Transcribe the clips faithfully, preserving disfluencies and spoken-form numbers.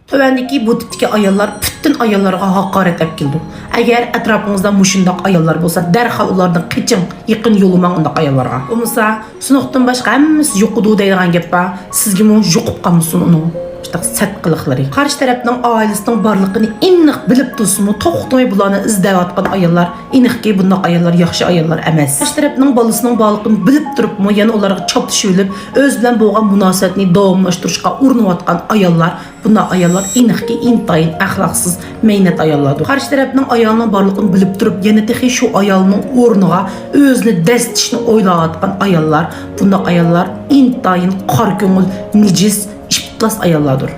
تۆۋەندىكى بۇ تىپتىكى ئاياللار پۈتۈن ئاياللارغا ھاقارەت ئەپ كېلىدۇ. ئەگەر ئەتراپىڭىزدا مۇشۇنداق ئاياللار بولسا، دەرھال ئۇلاردىن قېچىڭ، يېقىن يولىماڭ ئۇنداق ئاياللارغا. بولمىسا، سۇنۇقتىن باشقا ھەممىسى يۇقىدۇ دەيدىغان گەپ بار، سىزگىمۇ يۇقۇپ قالمىسۇن ئۇنىڭ مۇشۇنداق سەت قىلىقلىرى. قارشى تەرەپنىڭ ئائىلىسىنىڭ بارلىقىنى ئېنىق بىلىپ تۇرسىمۇ، توختىماي بۇلارنى ئىزدەۋاتقان ئاياللار، ئېنىقكى، بۇنداق ئاياللار ياخشى ئاياللار ئەمەس. قارشى تەرەپنىڭ بالىسىنىڭ بارلىقىنى بىلىپ تۇرۇپمۇ، يەنە ئۇلارغا چاپلىشىۋېلىپ، ئۆزى بىلەن بولغان مۇناسىۋەتنى داۋاملاشتۇرۇشقا ئۇرۇنۇۋاتقان ئاياللار، بۇنداق ئاياللار ئېنىقكى، ئىنتايىن ئەخلاقسىز، مەينەت ئاياللاردۇر. قارشى تەرەپنىڭ ئايالىنىڭ بارلىقىنى بىلىپ تۇرۇپ، يەنە تېخى شۇ ئايالنىڭ ئورنىغا ئۆزىنى دەسسىتىشنى ئويلاۋاتقان ئاياللار، بۇنداق ئاياللار ئىنتايىن قارا كۆڭۈل، نىجىس، ئىپلاس ئاياللاردۇر.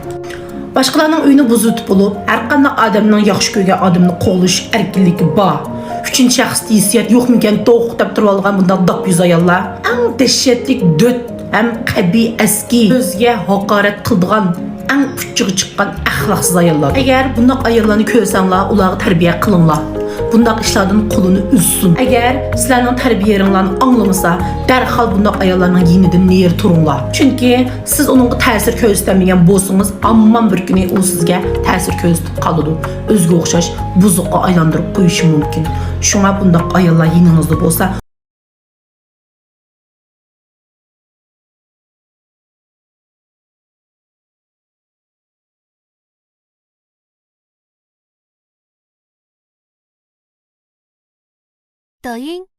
باشقىلارنىڭ ئۆيىنى بۇزۇۋېتىپ بولۇپ، ھەرقانداق ئادەمنىڭ ياخشى كۆرگەن ئادىمىنى قوغلىشىش ئەركىنلىكى بار. ئۈچىنچى شەخستە ھېسسىيات يوقمىكەن، توق دەپ تۇرۇۋالغان بۇنداق داپ يۈز ئاياللار ئەڭ دەھشەتلىك دۆت ھەم قەبىھ ئەسكى، ئۆزىگە ھاقارەت قىلىدىغان، ئەڭ ئۇچىغا چىققان ئەخلاقسىز ئاياللار. ئەگەر بۇنداق ئاياللارنى كۆرسەڭلار، ئۇلارغا تەربىيە قىلىڭلار. بۇنداق ئىشلاردىن قولىنى ئۈزسۇن. ئەگەر سىلەرنىڭ تەربىيەلىرىڭلارنى ئاڭلىمىسا، دەرھال بۇنداق ئاياللارنىڭ يېنىدىن نېرى تۇرۇڭلار. چۈنكى سىز ئۇنىڭغا تەسىر كۆرسىتەلمىگەن بولسىڭىز، ئامان بىر كۈنى ئۇ سىزگە تەسىر كۆرسىتىپ قالىدۇ. ئۆزىگە ئوخشاش بۇزۇققا ئايلاندۇرۇپ قويۇشى مۇمكىن. شۇڭا بۇنداق ئاياللار يېنىڭىزدا بولسا، 抖音